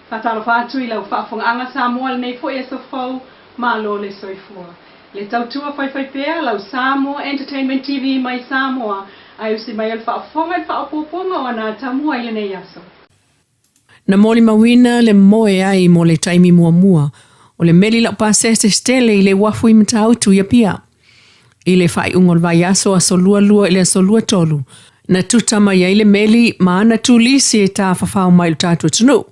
Faatalofa atu i lau faafofogaaga Samoa i lenei foi aso fou, malo le soifua. Le tautua faifaipea lau Samoa Entertainment TV mai Samoa ae usi mai o le faafofoga i le faaopoopoga o ana atamua i lenei aso. Na molimauina le moe ai mo le taimi muamua o le meli laupasese tele i le uafu i Matautu i Apia. I le faaiuga o le vaiaso aso 22 i le aso 23, na tuta mai ai le meli ma ana turisi e tafafao mai i lo tatou atunuu.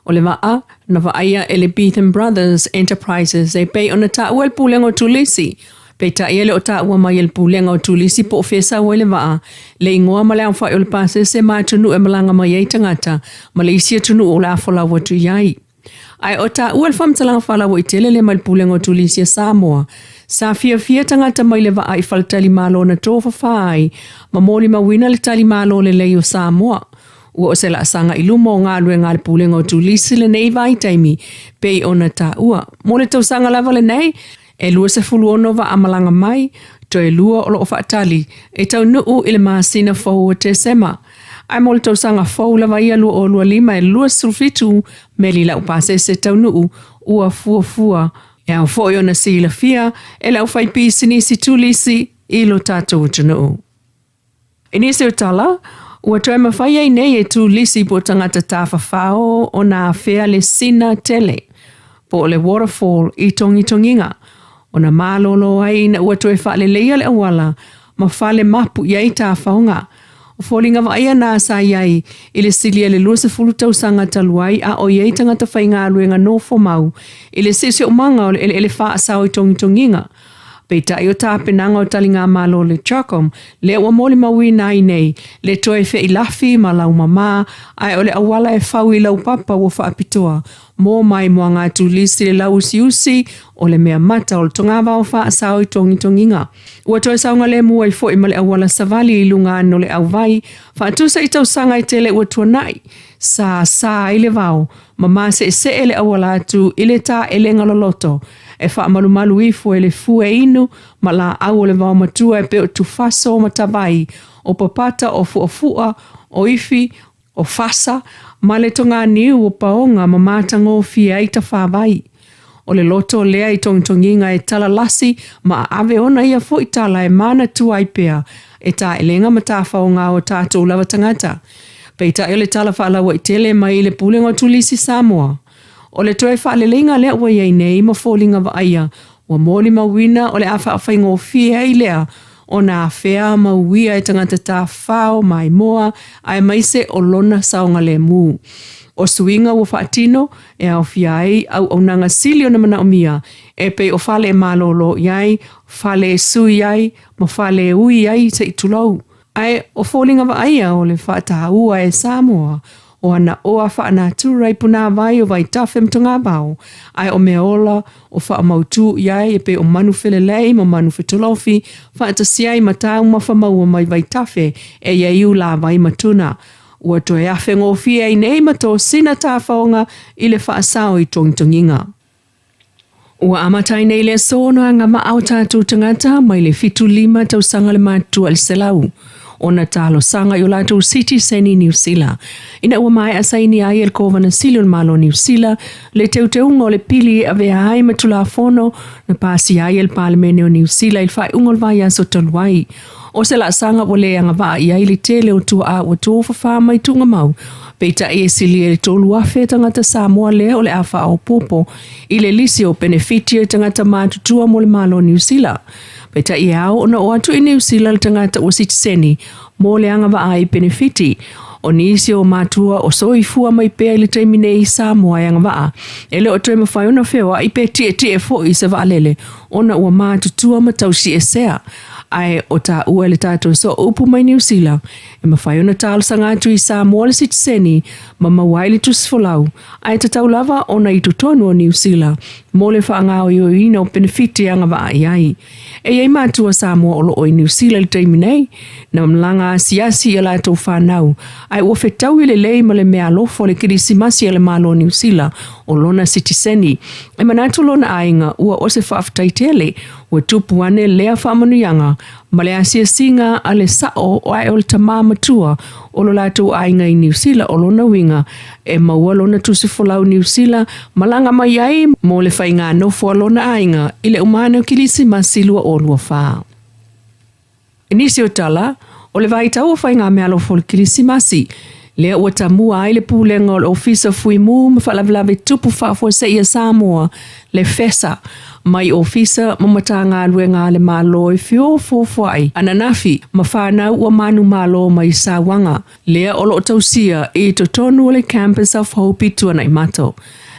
O le vaa, na vaaia e le Beetham Brothers Enterprises e pei ona taua e le Pulega o Turisi. Peitai e le o taua mai e le Pulega o Turisi po o fea sau ai le vaa, le igoa ma le aofai o le pasese ma atunuu e malaga mai ai tagata ma le isi atunuu o le a folau atu i ai. Ae o taua le faamatalaga faalauaitele lea mai le Pulega o Turisi a Samoa, sa fiafia tagata mai le vaa i faletalimalo na tofafa ai ma molimauina le talimalo lelei o Samoa. Ua o se laasaga i luma o galuega a le Pulega o Turisi lenei vaitaimi pei ona taua. Mo le tausaga lava lenei, e 26 vaa malaga mai, toe lua o lo o faatali e taunuu i le masina fou o Tesema. Ae mo le tausaga fou lava ia 2025 e 27 meli laupasese taunuu ua fuafua. E ao foi ona silafia e le aufaipisinisi turisi i lo tatou atunuu. I nisi o tala, ua toe mafai ai nei e turisi po o tagata tafafao ona afea le sina tele, po o le waterfall i togitogiga, ona malolo ai ina ua toe faaleleia le auala ma fale mapu i ai tafaoga. O foliga vaaia na sa i ai i le silia i le 20 tausaga talu ai a o i ai tagata faigaluega nofomau i le siosiomaga o le eleele faasao i togitogiga. Peitai o tapenaga o taligamalo le CHOGM lea ua molimauina ai nei le toe feilafi ma laumamā, ae o le auala e fau i laupapa ua faapitoa mo maimoaga turisi le lauusiusi o le mea mata o le togavao faasao i togitogiga. Ua toe saogalemu ai foi ma le auala savali i luga ane o le auvai faatusa i tausaga e tele ua tuanai, sa sa ai le vao ma maseesee le auala atu i le taelega loloto e faamalumalu ifo e le fue inu ma laau o le vaomatua e pei o tufaso ma tavai, o papata, o fuafua, o ifi, o fasa, ma le toganiu o paoga ma matagofie ai tafāvai. O le loto lea i togitogiga e talalasi ma aave ona ia foi tala e manatua ai pea e taelega ma tafaoga o tatou lava tagata. Peitai o le tala faalauaitele mai i le Pulega o Turisi Samoa, o le toe faaleleiga lea ua i ai nei ma foliga vaaia ua molimauina o le a faafaigofie ai lea ona afea ma uia e tagata tafafao maimoa aemaise o lona saogalemu. O suiga ua faatino e aofia ai auaunaga sili ona manaomia e pei o fale e malolo i ai, fale e sui ai ma fale e ui ai se i tulou. Ae o foliga vaaia o le faataua e Samoa o ana oa faanatura i punāvai o Vaitafe ma Togavao, ae o mea ola o faamautū i ai e pei o manu felelei ma manu fetolofi, faatasi ai ma taumafa maua mai Vaitafe e i ai ulavai ma tuna. Ua toe afegofie ai nei ma tosina tafaoga i le faasao i togitogiga. Ua amata ai nei le aso ona agavaa o tatou tagata mai le 75 tausaga le matutua i le 100 ona talosaga i o latou sitiseni Niu Sila. Ina ua maea sainia ai e le Kovana Sili o le Malo o Niu Sila le teuteuga o le pili e avea ai ma Tulafono na pasia ai e le Palemene o Niu Sila i le faaiuga o le vaiaso talu ai. O se laasaga ua le agavaa i ai le tele o tuaa ua tofafa mai tuugamau, peitai e silia i le 3,000 tagata Samoa lea o le a faaopoopo i le lisi o penefiti o tagata matutua mo le Malo o Niu Sila. Peitai e ao ona oo atu i Niu Sila le tagata ua sitiseni mo le agavaa ai penefiti. O nisi o matua o soifua mai pea i le taimi nei i Samoa e agavaa, e le o toe mafai ona feoai pe tietie foi i se vaalele ona ua matutua ma tausiesea. Ae o taua e le tatou sooupu mai Niu Sila, e mafai ona talosaga atu i Samoa le sitiseni ma maua ai le tusifolau, ae tatau lava ona i totonu o Niu Sila mo le faagaoioiina o penefiti e agavaa i ai. E i ai matua Samoa o lo o i Niu Sila i le taimi nei, na malaga asiasi i a latou fanau, ae ua fetaui lelei ma le meaalofa o le Kerisimasi a le Malo o Niu Sila. o lona sitiseni. E manatu lona aiga ua o se faafetai tele ua tupu ane lea faamanuiaga ma le asiasiga a le sa'o ae o le tamā matua o lo latou aiga i Niu Sila. O lona uiga e maua lona tusi folau Niu Sila malaga mai ai mo le faiga nofo a lona aiga i le uma ane o Kilisimasi 2024. I nisi o tala, o le vaitau o faigameaalofa o le Kilisimasi, lea ua tamua ai le Pulega o le Ofisa Fuimu ma Faalavelave Tupu Faafuasei a Samoa, le FESA, mai ofisa ma Matagaluega a le Malo e feofoofoai ananafi ma fanau ua manumalo mai sauaga, lea o lo o tausia i totonu o le Campus of Hope i Tuanaimato.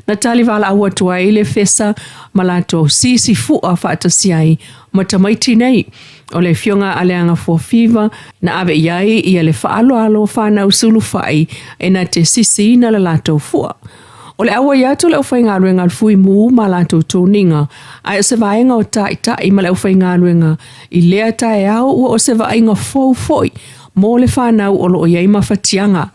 Na tali valaau atu ai le FESA ma latou sisifu'a faatasi ai ma tamaiti nei o le Afioga a Leagafuafiva na ave i ai ia le faaaloalo fanau sulufa'i e na te sisiina le latou fua. O le auai atu o le aufaigaluega a le Fuimu ma latou toniga, ae o se vaega o Taitai ma le aufaigaluega i lea taeao ua o se vaaiga fou foi mo le fanau o lo o i ai mafatiaga.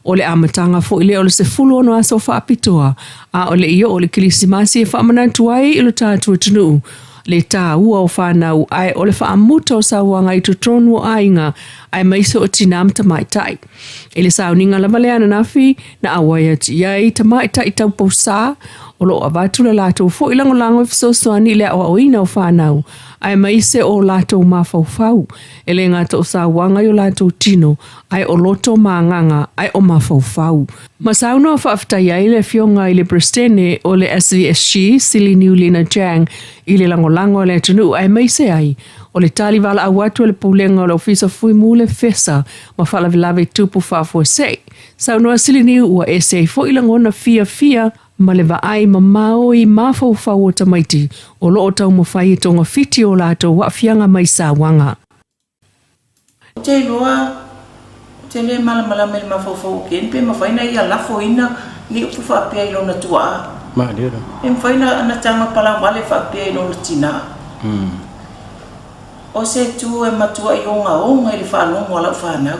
O le amataga foi lea o le 16 aso faapitoa a o le i oo le Kilisimasi e faamanatu ai i lo tatou atunuu le tāua o fanau ae o le faamuta o sauaga i totonu o aiga aemaise o tinā ma tamaitai. I le sauniga lava lea ananafi na auai atu i ai tamaitai taupausā o lo o avatu le latou foi lagolago e fesoasoani i le aoaoina o fanau aemaise o latou mafaufau e le gata o sauaga i o latou tino ae o loto ma agaga ae o mafaufau. Ma saunoa faafetai ai le Afioga i le Peresetene o le SVSG, Siliniu Lina Jang, i le lagolago a le atunuu aemaise ai o le tali valaau atu a le Pulega o le Ofisa Fuimu le FESA ma Faalavelave Tupu Faafuasei. Saunoa Siliniu ua ese ai foi lagona fiafia ma le vaai mamao i mafaufau o tamaiti o lo o taumafai e togafiti o latou aafiaga mai sauaga. Ou te iloa, ou te le malamalama i le mafaufau o Ken pe mafai ona ia lafoina ni upu faapea i lona tuaa. Pe mafai ona taga palavale faapea i lona tinā. O se itu e matuai ogaoga i le faalogo a lau fanau.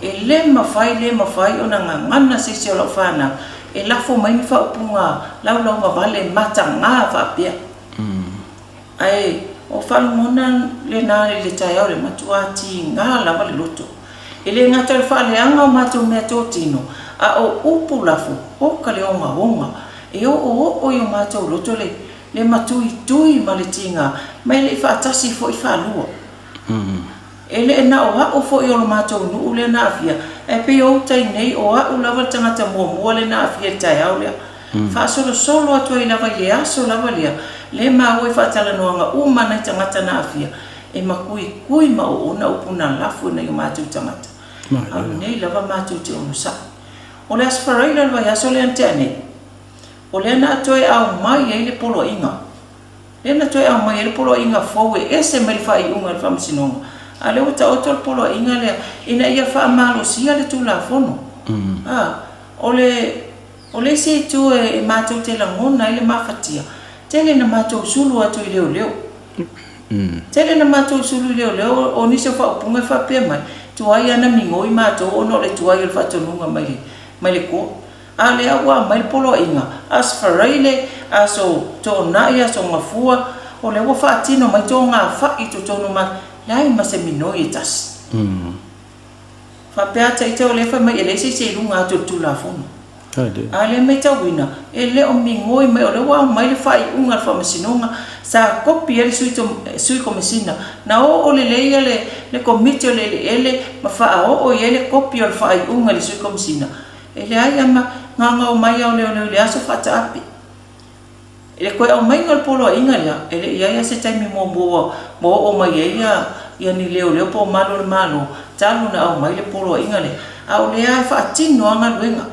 E le mafai, le mafai ona gagana se isi o lau fanau e lafo mai ni faaupuga laulauvavale mataga faapea. Ae o faalogona lena i le taeao le matua tiga lava le loto. E le gata o le faaleaga o matou meatotino, a o upu lafo, oka le ogaoga, e oooo i o matou loto le le matuitui ma le tiga, ma e le i faatasi foi faalua. E le na o a'u foi o lo matou nuu lea na aafia, ae pei o uta i nei o a'u lava le tagata muamua lea na aafia i le taeao lea. Faasolosolo atu ai lava i le aso lava lea, le maua i faatalanoaga uma nai tagata na aafia, e makuikui ma oona upu na lafo i nai o matou tagata. A o lenei lava matou te onosai. O le Aso Faraile o le vaiaso lea na tea nei, o lea na toe aumai ai le poloaiga. Lea na toe aumai ai le poloaiga fou e ese mai le faaiuga a le Faamasinoga, a o lea ua taoto le poloaiga lea ina ia faamalosia le Tulafono. A, o le, o le isi itu e matou te lagona ai le mafatia, tele ina matou sulu atu i leoleo. Tele ina matou sulu i leoleo, o nisi o faaupuga e faapea mai, tuai lava na migoi matou ona o le tuai o le faatonuga mai le, mai le court. A lea ua aumai le poloaiga, Aso Faraile, Aso Toonai, Aso Gafua, o lea ua faatino mai togafai i totonu ma leai ma se minoi e tasi. Faapea a ita o lea e fai mai e leai se isi e i luga atu o le Tulafono. A lea e matauina, e le o migoi mai, o lea ua aumai le faaiuga a le Faamasinoga, sa kopi ai le Sui Komesina, na oo lelei le Komiti o le Eleele ma faaoo i ai le kopi o le faaiuga i le Sui Komesina, E leai a ma gaogao mai a o leoleo i le aso faataape. I le toe aumaiga o le poloaiga lea, e le i i ai a se taimi muamua ua oo mai ai ia ni leoleo po o malu o le Malo talu ona aumai le poloaiga lea, a o lea e faatino a galuega.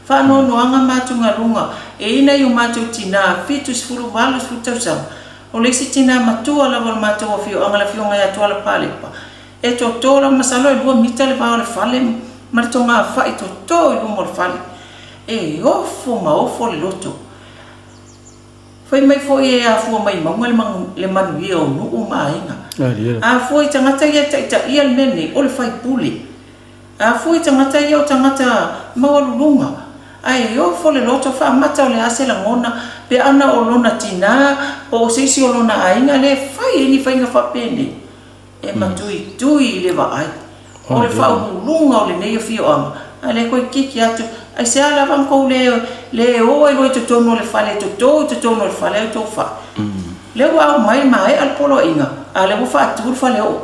Faanoanoaga ma atugaluga e i nai o matou tinā 70, 80 tausaga. O le isi tinā matua lava o le matou afioaga le afioga ia Tuala Palepa, E toto lava, masalo e lua mita le va o le fale ma le togafai toto i luma o le fale. E ofo ma ofo le loto. Fai mai foi e afua mai mauga le manuia o nuu ma aiga. A fua i tagata ia e taitaia le mea lenei, o le faipule. A fua i tagata ia o tagata maualuluga. Ae ofo le loto faamata o le a se lagona pe ana o lona tinā po o se isi o lona aiga lea e fai ai ni faiga faapenei. E matuitui i le vaai. O le faauluuluga o lenei afioaga, a lea toeitiiti atu, aisea lava na tou le le o ai loa i totonu o le fale e toto i totonu o le fale ai outou fai. Lea ua aumai maea le poloaiga, a lea ua faatu le faleoo.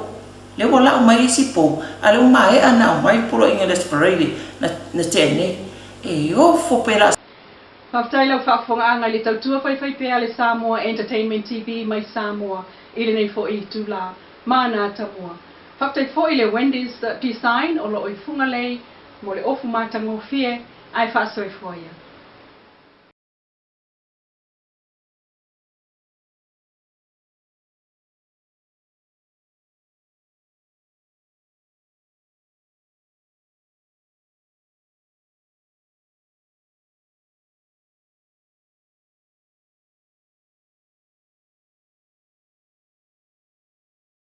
Lea ua lau mai isi pou, a lea ua maea ona aumai le poloaiga i le Aso Faraile na tea nei. E ofo pe la. Faafetai lau faafofogaaga i le tautua faifaipea a le Samoa Entertainment TV mai Samoa i lenei foi itula. Mana Tamua. Faafetai foi i le Wendy's Design o lo o i Fugalei mo le ofu matagofie ae faasoifua ia.